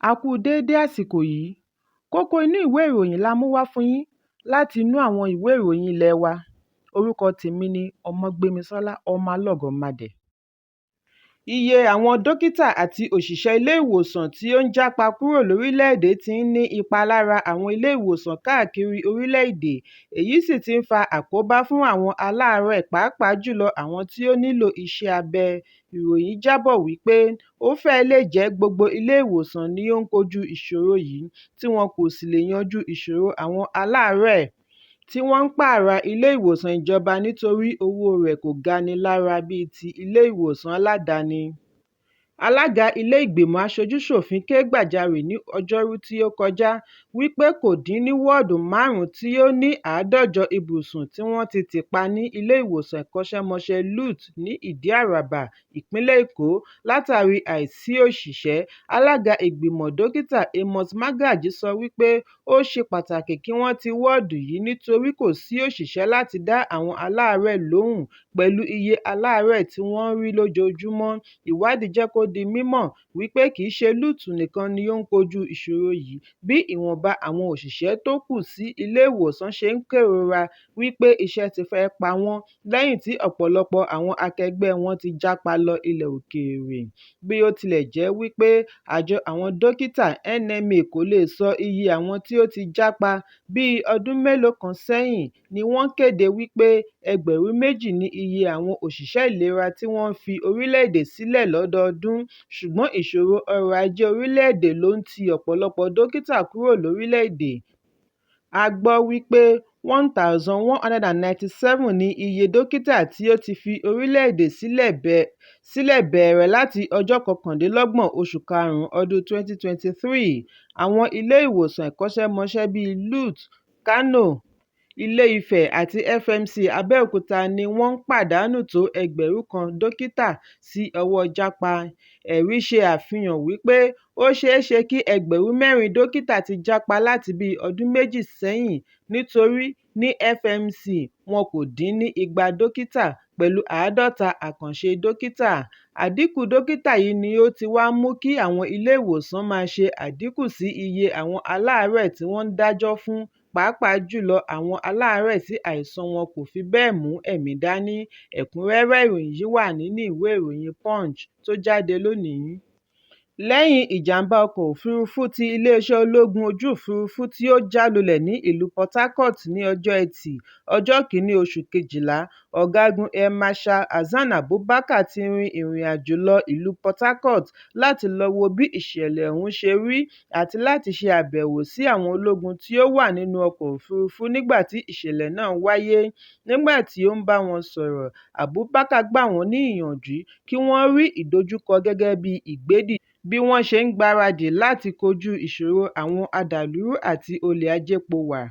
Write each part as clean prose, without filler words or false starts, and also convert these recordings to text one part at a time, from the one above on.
A kú u déédé àsìkò yìí. Kókó inú ìwé ìròyìn la mú wá fún yín láti inú àwọn ìwé ìròyìn ilé wa. Orúkọ tèmi ni Ọmọgbémisọ́lá Ọmọlọ́gọ̀mádẹ. Iye àwọn dókítà àti òṣìṣẹ́ ilé-ìwòsàn tí ó ń jápa kúrò lórílẹ̀-èdè ti ń ní ipa lára àwọn ilé-ìwòsàn káàkiri orílẹ̀-èdè, èyí sì ti ń fa àkóbá fún àwọn aláàárẹ̀, pàápàá jùlọ àwọn tí ó nílò iṣẹ́ abẹ. Ìròyìn jábọ̀ wípé ó fẹ́ẹ̀ lè jẹ́ gbogbo ilé-ìwòsàn ni ó ń kojú ìṣòro yìí tí wọn kò sì lè yanjú ìṣòro àwọn aláàárẹ̀ tí wọ́n ń pààrà ilé-ìwòsàn ìjọba nítorí owó rẹ̀ kò gani lára bíi ti ilé-ìwòsàn aládàáni. Alága ilé ìgbìmọ̀ aṣojú-ṣòfin ké gbàjarè ní Ọjọ́rú tí ó kọjá wípé kò dín ní wọ́ọ̀dù márùn-ún tí ó ní 150 ibùsùn tí wọ́n ti tì pa ní ilé-ìwòsàn akọ́ṣẹ́mọṣẹ́ LUTH ní Ìdí-Àràbà, ìpínlẹ̀ Èkó, látàrí àìsí òṣìṣẹ́. Alága ìgbìmọ̀, Dókítà Amos Magaji sọ wípé ó ṣe pàtàkì kí wọ́n ti wọ́ọ̀dù yìí nítorí kò sí òṣìṣẹ́ láti dá àwọn aláàárẹ̀ lóhùn pẹ̀lú iye aláàárẹ̀ tí wọ́n ń rí lójoojúmọ́. Ìwádìí jẹ́ kó di mímọ̀ wípé kìí ṣe LUTH nìkan ni ó ń kojú ìṣòro yìí, bí ìwọ̀nba àwọn òṣìṣẹ́ tó kù sí ilé-ìwòsàn ṣe ń kérora wípé iṣẹ́ ti fẹ́ pa wọ́n lẹ́yìn tí ọ̀pọ̀lọpọ̀ àwọn akẹgbẹ́ wọn ti jápa lọ ilẹ̀ òkèèrè. Bí ó tilẹ̀ jẹ́ wípé àjọ àwọn dókítà NMA kò lè sọ iye àwọn tí ó ti jápa, bíi ọdún mélòó kan sẹ́yìn ni wọ́n kéde wípé 2,000 ni iye àwọn òṣìṣẹ́ ìlera tí wọ́n ń fi orílẹ̀-èdè sílẹ̀ lọ́dọọdún, ṣùgbọ́n ìṣòro ọrọ̀-ajé orílẹ̀-èdè ló ń ti ọ̀pọ̀lọpọ̀ dókítà kúrò lórílẹ̀-èdè. A gbọ́ wípé 1,197 ni iye dókítà tí ó ti fi orílẹ̀-èdè sílẹ̀ bẹ̀rẹ̀ láti ọjọ́ 29 oṣù karùn-ún ọdún 2023. Àwọn ilé-ìwòsàn akọ́ṣẹ́mọṣẹ́ bíi LUTH, Kano, Ilé-Ifẹ̀ àti FMC Abẹ́òkúta ní wọ́n pàdánù tó 1,000 dókítà sí ọwọ́ jápa. Ẹ̀rí ṣe àfihàn wípé ó ṣeé ṣe kí 4,000 dókítà ti jápa láti bíi ọdún méjì sẹ́yìn nítorí ní FMC wọn kò dín ní 200 dókítà, pẹ̀lú 50 àkànṣe dókítà. Àdínkù dókítà yìí ni ó ti wá mú kí àwọn ilé-ìwòsàn máa ṣe àdínkù sí iye àwọn aláàárẹ̀ tí wọ́n ń dájọ́ fún, pàápàá jùlọ àwọn aláàárẹ̀ tí àìsàn wọn kò fi bẹ́ẹ̀ mú ẹ̀mí dání. Ẹ̀kúnrẹ́rẹ́ ìròyìn yìí wà nínú ìwé ìròyìn Punch tó jáde lónìí. Lẹ́yìn ìjàm̀bá ọkọ̀ òfuurufú ti iléeṣẹ́ ológun ojú òfuurufú tí ó já lulẹ̀ ní ìlú Port Harcourt ní ọjọ́ Ẹtì, ọjọ́ 1 oṣù Kejìlá, Ọ̀gágun Air Marshal Hasan Abubakar ti rin ìrìnàjò lọ ìlú Port Harcourt láti lọ wo bí ìṣẹ̀lẹ̀ ọ̀hún ṣe rí àti láti ṣe àbẹ̀wò sí àwọn ológun tí ó wà nínú ọkọ̀ òfuurufú nígbà tí ìṣẹ̀lẹ̀ náà wáyé. Nígbà tí ó ń bá wọn sọ̀rọ̀, Abubakar gbà wọ́n ní ìyànjú kí wọ́n rí ìdojúkọ gẹ́gẹ́ bíi ìgbédìde bí wọ́n ṣe ń gbáradì láti kojú ìṣòro àwọn adàlúrú àti olè ajépo-wà.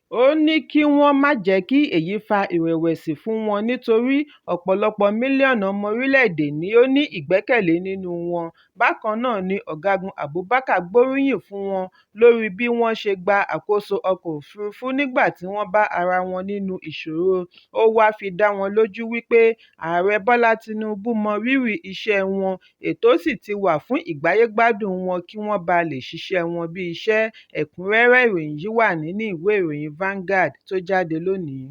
Ó ní kí wọ́n má jẹ́ kí èyí fa ìrẹ̀wẹ̀sì fún wọn nítorí ọ̀pọ̀lọpọ̀ mílíọ̀nù ọmọ orílẹ̀-èdè ni ó ní ìgbẹ́kẹ̀lé nínú wọn. Bákan náà ni Ọ̀gágun Abubakar gbóríyìn fún wọn lórí bí wọ́n ṣe gba àkóso ọkọ̀ òfuurufú nígbà tí wọ́n bá ara wọn nínú ìṣòro, ó wá fi dá wọn lójú wípé Ààrẹ Bọ́lá Tinubu mọ rírì iṣẹ́ wọn, ètò sì ti wà fún ìgbáyé-gbádùn wọn kí wọ́n ba lè ṣiṣẹ́ wọn bí iṣẹ́. Ẹ̀kúnrẹ́rẹ́ ìròyìn yìí wà nínú ìwé ìròyìn Vanguard tó jáde lónìí.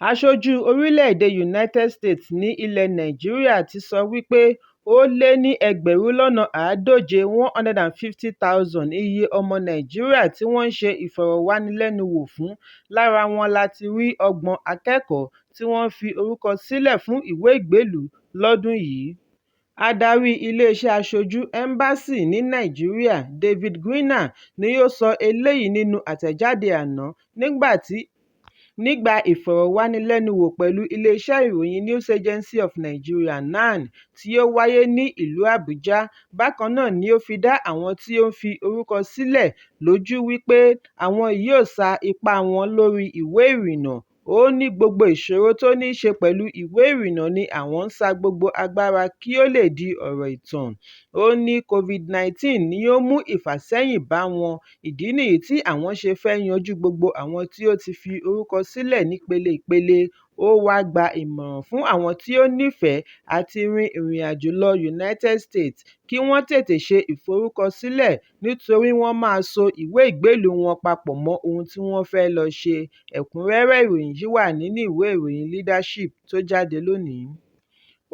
Aṣojú orílẹ̀-èdè United States ní ilẹ̀ Nàìjíríà ti sọ wípé ó lé ní 150,000 150,000 iye ọmọ Nàìjíríà tí wọ́n ń ṣe ìfọ̀rọ̀wánilẹ́nuwò fún, lára wọn la ti rí 30 akẹ́kọ̀ọ́ tí wọ́n fi orúkọ sílẹ̀ fún ìwé ìgbélú lọ́dún yìí. Adarí Ilé-iṣẹ́ Aṣojú "Embassy" ní Nàìjíríà, David Greener ni ó sọ eléyìí nínú àtẹ̀jáde àná nígbà ìfọ̀rọ̀wánilẹ́nuwò pẹ̀lú ilé-iṣẹ́ ìròyìn News Agency of Nigeria (NAN) tí ó wáyé ní ìlú Àbújá. Bákan náà ni ó fi dá àwọn tí ó ń fi orúkọ sílẹ̀ lójú wípé àwọn yóò sa ipá wọn lórí ìwé ìrìnnà. Ó ní gbogbo ìṣòro tó níí ṣe pẹ̀lú ìwé ìrìnnà ni àwọn ń sa gbogbo agbára kí ó lè di ọ̀rọ̀ ìtàn. Ó ní COVID-19 ni ó mú ìfàsẹ́yìn bá wọn, ìdí nìyí tí àwọn ṣe fẹ́ yanjú gbogbo àwọn tí ó ti fi orúkọ sílẹ̀ nípele ìpele. Ó wá gba ìmọ̀ràn fún àwọn tí ó nífẹ̀ẹ́ àti rin ìrìnàjò lọ United States kí wọ́n tètè ṣe ìforúkọsílẹ̀ nítorí wọ́n máa so ìwé ìgbélú wọn papọ̀ mọ́ ohun tí wọ́n fẹ́ lọ ṣe. Ẹ̀kúnrẹ́rẹ́ ìròyìn yìí wà nínú ìwé ìròyìn Leadership tó jáde lónìí.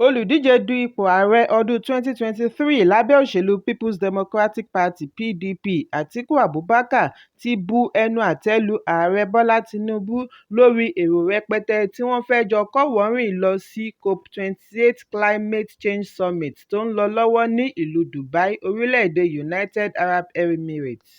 Olùdíje du ipò ààrẹ ọdún 2023 lábẹ́ òṣèlú People's Democratic Party (PDP), Atiku Abubakar, ti bu ẹnu àtẹ́ lu Ààrẹ Bọ́lá Tinubu lórí èrò rẹpẹtẹ tí wọ́n fẹ́ jọ kọ́wọ̀ọ́rìn lọ sí COP28 Climate Change Summit tó ń lọ lọ́wọ́ ní ìlú Dubai, orílẹ̀-èdè United Arab Emirates.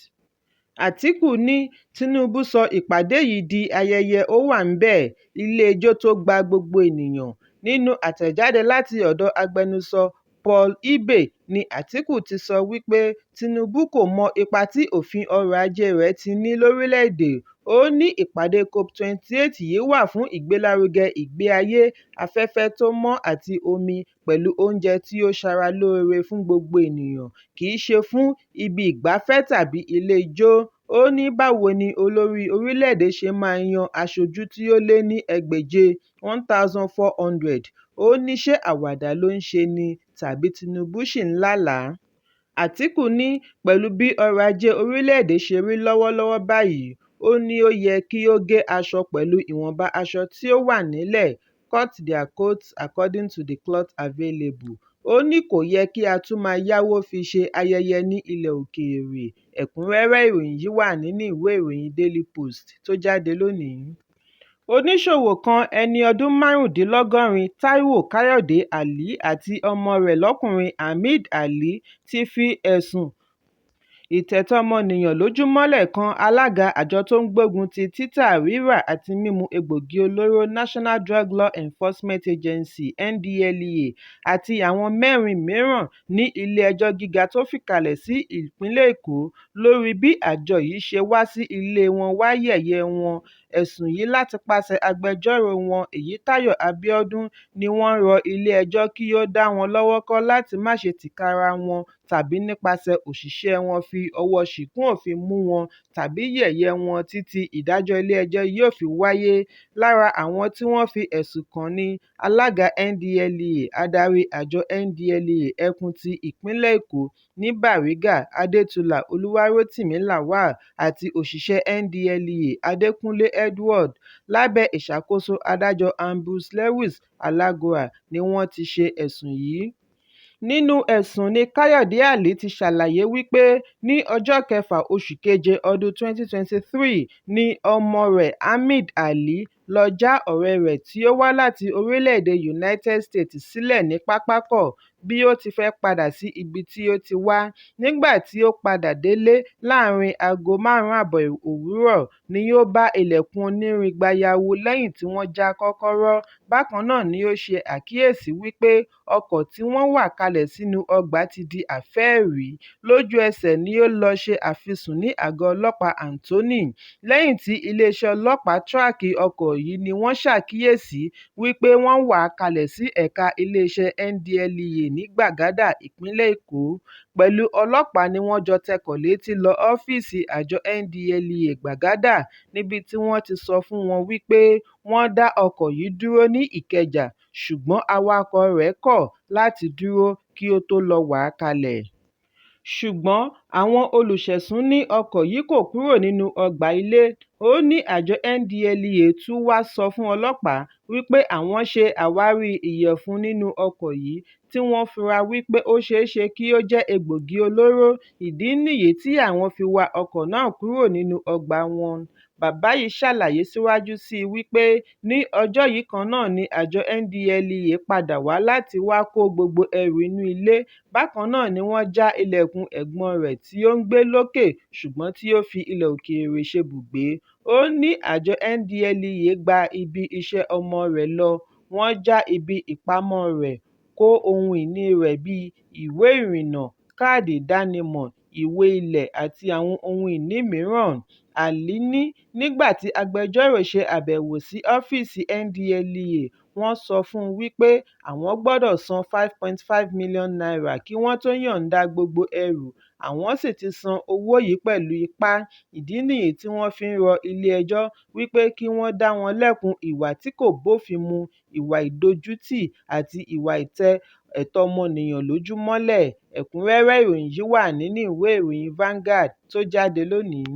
Àtíkù ní Tinubu sọ ìpàdé yìí di ayẹyẹ ówàńbẹ̀, ilé-ijó tó gba gbogbo ènìyàn. Nínú àtẹ̀jáde láti ọ̀dọ̀ agbẹnusọ Paul Ibe ni Àtíkù ti sọ wípé Tinubu kò mọ ipa tí òfin ọrọ̀-ajé rẹ̀ ti ní lórílẹ̀-èdè. Ó ní ìpàdé COP28 yìí wà fún ìgbélárugẹ ìgbé ayé, afẹ́fẹ́ tó mọ́ àti omi, pẹ̀lú oúnjẹ tí ó ṣara lóore fún gbogbo ènìyàn, kì í ṣe fún ibi ìgbafẹ́ tàbí ilé ijó. Ó ní báwo ni olórí orílẹ̀-èdè ṣe máa yan aṣojú tí ó lé ní 1,200, 1,400? Ó ní ṣé àwàdà ló ń ṣe ni tàbí Tinubu ṣì ń lálàá? Àtíkù ní pẹ̀lú bí ọrọ̀-ajé orílẹ̀-èdè ṣe rí lọ́wọ́lọ́wọ́ báyìí, ó ní ó yẹ kí ó gé aṣọ pẹ̀lú ìwọ̀nba aṣọ tí ó wà nílẹ̀, "cut their coats according to the cloth available". Ó ní kò yẹ kí á tún máa yáwó fi ṣe ayẹyẹ ní ilẹ̀ òkèèrè. Ẹ̀kúnrẹ́rẹ́ ìròyìn yìí wà nínú ìwé ìròyìn Daily Post tó jáde lónìí. Oníṣòwò kan ẹni ọdún 75 Táíwò Káyọ̀dé Alli àti ọmọ rẹ̀ lọ́kùnrin Hameed Alli ti fi ẹ̀sùn ìtẹ̀tọ́ ọmọnìyàn lójú mọ́lẹ̀ kan alága àjọ tó ń gbógun ti títà, rírà àti mímu egbòogi olóró National Drug Law Enforcement Agency (NDLEA) àti àwọn mẹ́rin mìíràn ní ilé-ẹjọ́ gíga tó fìkàlẹ̀ sí ìpínlẹ̀ Èkó lórí bí àjọ yìí ṣe wá sí ilée wọn wá yẹ̀yẹ́ẹ wọn. Ẹ̀sùn yìí láti pàṣẹ agbẹjọ́ròo wọn Èyítáyọ̀ Abíọ́dún ní wọ́n rọ ilé-ẹjọ́ kí ó dá wọn lọ́wọ́ kọ́ láti má ṣe tìkára wọn tàbí nípasẹ̀ òṣìṣẹ́ẹ wọn fi ọwọ́ ṣìkún òfin mú wọn tàbí yẹ̀yẹ́ wọn títí ìdájọ́ ilé-ẹjọ́ yóò fi wáyé. Lára àwọn tí wọ́n fi ẹ̀sùn kàn ní alága NDLEA, adarí àjọ NDLEA ẹkùn ti ìpínlẹ̀ Èkó ní Bàrígà, Adétúlá Olúwarótìmí Lawal àti òṣìṣẹ́ NDLEA Adékúnlé Edward. Lábẹ́ ìṣàkóso adájọ́ Ambrose Lewis Allagoa ni wọ́n ti ṣe ẹ̀sùn yìí. Nínú ẹ̀sùn ní Káyọ̀dé Alli ti ṣàlàyé wípé ní ọjọ́ kẹfà oṣù keje ọdún 2023 ni ọmọ rẹ̀ Hameed Alli lọ já ọ̀rẹ́ rẹ̀ tí ó wá láti orílẹ̀-èdè United States sílẹ̀ ní pápákọ̀ bí ó ti fẹ́ padà sí ibi tí ó ti wá. Nígbà tí ó padà délé láàárín aago 5:30 òwúrọ̀ ni ó bá ilẹ̀kùn onírin gbayawu lẹ́yìn tí wọ́n já kọ́kọ́rọ́. Bákan náà ni ó ṣe àkíyèsí wípé ọkọ̀ tí wọ́n wà kalẹ̀ sínú ọgbà ti di àfẹ́ẹ̀rí. Lójú-ẹsẹ̀ ni ó lọ ṣe àfisùn ní àgọ́ ọlọ́pàá Anthony. Lẹ́yìn tí iléeṣẹ́ ọlọ́pàá tíráàkì ọkọ̀ yìí ni wọ́n ṣàkíyèsí wípé wọ́n wà á kalẹ̀ sí ẹ̀ka iléeṣẹ́ NDLEA ní Gbàgádà, ìpínlẹ̀ Èkó. Pẹ̀lú ọlọ́pàá ni wọ́n jọ tẹkọ̀ létí lọ ọ́fíìsì àjọ NDLEA Gbàgádà níbi tí wọ́n ti sọ fún wọn wípé wọ́n dá ọkọ̀ yìí dúró ní Ìkẹjà ṣùgbọ́n awakọ̀ọ rẹ̀ kọ̀ láti dúró kí ó tó lọ wà á kalẹ̀. Ṣùgbọ́n àwọn olùṣẹ̀sùn ní ọkọ̀ yìí kò kúrò nínú ọgbà ilé. Ó ní àjọ NDLEA tún wá sọ fún ọlọ́pàá wípé àwọn ṣe àwárí ìyẹ̀fun nínú ọkọ̀ yìí tí wọ́n fura wípé ó ṣeéṣe kí ó jẹ́ egbòogi olóró, ìdí nìyí tí àwọn fi wa ọkọ̀ náà kúrò nínú ọgbà wọn. Bàbá yìí ṣàlàyé síwájú sí i wípé ní ọjọ́ yìí kan náà ni àjọ NDLEA padà wá láti wá kó gbogbo ẹrù inú ilé. Bákan náà ni wọ́n já ilẹ̀kùn ẹ̀gbọ́n rẹ̀ tí ó ń gbé lókè ṣùgbọ́n tí ó fi ilẹ̀ òkèèrè ṣebùgbé. Ó ní àjọ NDLEA gba ibi iṣẹ́ ọmọ rẹ̀ lọ, wọ́n já ibi ìpamọ́ọ rẹ̀, kó ohun ìní rẹ̀ bíi ìwé ìrìnnà, káàdì ìdánimọ̀, ìwé ilé àti àwọn ohun ìní mìíràn. Alli ní nígbà tí agbẹjọ́rò ṣe àbẹ̀wò sí ọ́fíìsì NDLEA, wọ́n sọ fún un wípé àwọn gbọdọ̀ san N5.5 mílíọ̀nù kí wọ́n tó yọ̀ǹda gbogbo ẹrù Àwọn sì ti san owó yìí pẹ̀lú ipá. Ìdí nìyí tí wọ́n fi ń rọ ilé-ẹjọ́ wípé kí wọ́n dá wọn lẹ́kun ìwà tí kò bófin mu, ìwà ìdójútì àti ìwà ìtẹ ẹ̀tọ́ ọmọnìyàn lójú mọ́lẹ̀. Ẹ̀kúnrẹ́rẹ́ ìròyìn yìí wà nínú ìwé ìròyìn Vanguard tó jáde lónìí.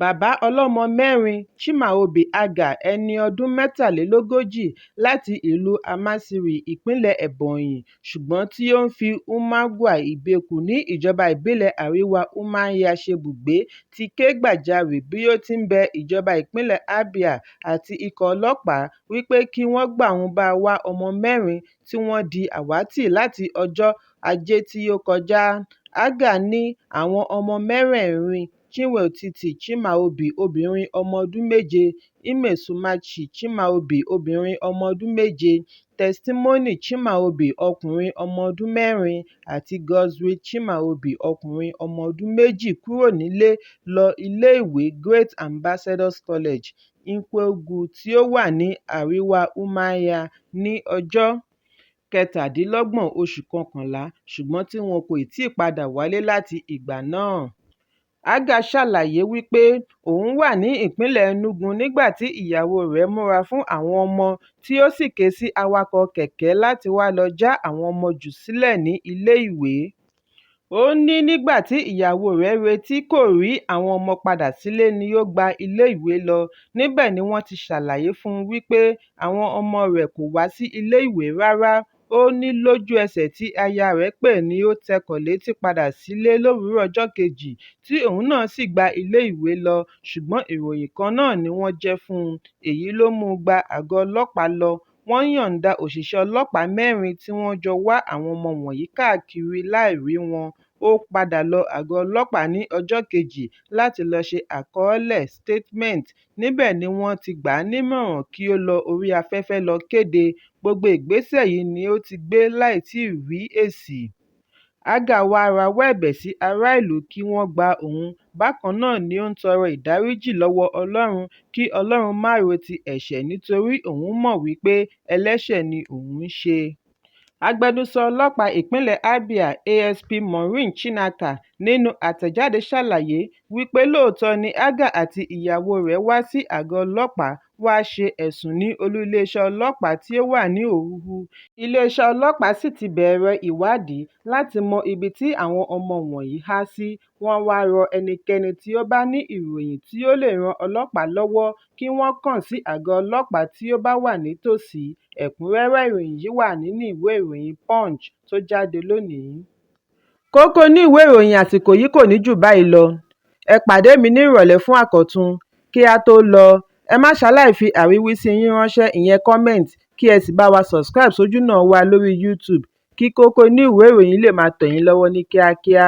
Bàbá ọlọ́mọ mẹ́rin, Chimaobi Agah, ẹni ọdún 43, láti ìlú Amasiri, ìpínlẹ̀ Ebonyi, ṣùgbọ́n tí ó ń fi Umuagwo Ibeku ní ìjọba ìbílẹ̀ Àríwá Umuahia ṣe ibùgbé, ti ké gbàjarè bí ó ti ń bẹ ìjọba ìpínlẹ̀ Abia àti ikọ̀ ọlọ́pàá wípé kí wọ́n gba òun bá wá ọmọ mẹ́rin tí wọ́n di àwátì láti ọjọ́ Ajé tí ó kọjá. Agah ní àwọn ọmọ mẹ́rẹ̀ẹ̀rin Chinwendu Chimaobi, obìnrin ọmọ ọdún méje, Nmesomachi Chimaobi, obìnrin ọmọ ọdún méje, Testimony Chimaobi, ọkùnrin ọmọ ọdún mẹ́rin, àti Godswill Chimaobi, ọkùnrin ọmọ ọdún méjì kúrò nílé lọ iléèwé Great Ambassadors College, Nkwoegwu tí ó wà ní àríwá Umuahia ní ọjọ́ 27 oṣù kọkànlá, ṣùgbọ́n tí wọn kò tíì padà wálé láti ìgbà náà. Agah ṣàlàyé wípé òun wà ní ìpínlẹ̀ Enugu nígbà tí ìyàwó rẹ̀ múra fún àwọn ọmọ tí ó sì ké sí awakọ̀ kẹ̀kẹ́ láti wá lọ já àwọn ọmọ jù sílẹ̀ ní iléèwé. Ó ní nígbà tí ìyàwó rẹ̀ retí kò rí àwọn ọmọ padà sílé ni ó gba iléèwé lọ, níbẹ̀ ni wọ́n ti ṣàlàyé fún un wípé àwọn ọmọ rẹ̀ kò wá sí iléèwé rárá. Ó ní lójú-ẹsẹ̀ tí aya rẹ̀ pè ní ó tẹkọ̀ létí padà sílé lówùúrọ̀ ọjọ́ kejì tí òun náà sì gba iléèwé lọ, ṣùgbọ́n ìròyìn kan náà ni wọ́n jẹ́ fún un, èyí ló mú un gba àgọ́ ọlọ́pàá lọ. Wọ́n yọ̀ǹda òṣìṣẹ́ ọlọ́pàá mẹ́rin tí wọ́n jọ wá àwọn ọmọ wọ̀nyí káàkiri láì rí wọn. Ó padà lọ àgọ́ ọlọ́pàá ní ọjọ́ kejì láti lọ ṣe àkọọ́lẹ̀ (statement), níbẹ̀ ni wọ́n ti gbà á nímọ̀ràn kí ó lọ orí afẹ́fẹ́ lọ kéde. Gbogbo ìgbésẹ̀ yìí ni ó ti gbé láì tíì rí èsì. Agah wá rawọ́ ẹ̀bẹ̀ sí ará ìlú kí wọ́n gba òun bákan náà ni ó ń tọrọ ìdáríjì lọ́wọ́ Ọlọ́run kí Ọlọ́run má ro ti ẹ̀ṣẹ̀ nítorí òun mọ̀ wípé ẹlẹ́ṣẹ̀ ni òun ń ṣe. Agbẹnusọ ọlọ́pàá ìpínlẹ̀ Abia, ASP Maureen Chinaka nínú àtẹ̀jáde ṣàlàyé wípé lóòótọ́ ni Agah àti ìyàwóo rẹ̀ wá sí àgọ́ ọlọ́pàá wá ṣe ẹ̀sùn ní olú iléeṣẹ́ ọlọ́pàá tí ó wà ní Ohuhu, iléeṣẹ́ ọlọ́pàá sì ti bẹ̀rẹ̀ ìwádìí láti mọ ibi tí àwọn ọmọ wọ̀nyí há sí. Wọ́n wá rọ ẹnikẹ́ni tí ó bá ní ìròyìn tí ó lè ran ọlọ́pàá lọ́wọ́ kí wọ́n kàn sí àgọ́ ọlọ́pàá tí ó bá wà nítòsí. Ẹ̀kúnrẹ́rẹ́ ìròyìn yìí wà nínú ìwé ìròyìn Punch tó jáde lónìí. Kókó inú ìwé ìròyìn àsìkò yìí kò ní jù báyìí lọ. Ẹ pàdé mi ní ìrọ̀lẹ́ fún àkọ́tún. Kí á tó lọ, ẹ má ṣaláì fi àríwísí yín ránṣẹ́ ìyẹn comment kí ẹ sì bá wa subscribe sójúnà wa lórí YouTube kí kókó inú ìwé ìròyìn lè máa tẹ̀ yín lọ́wọ́ ní kíákíá.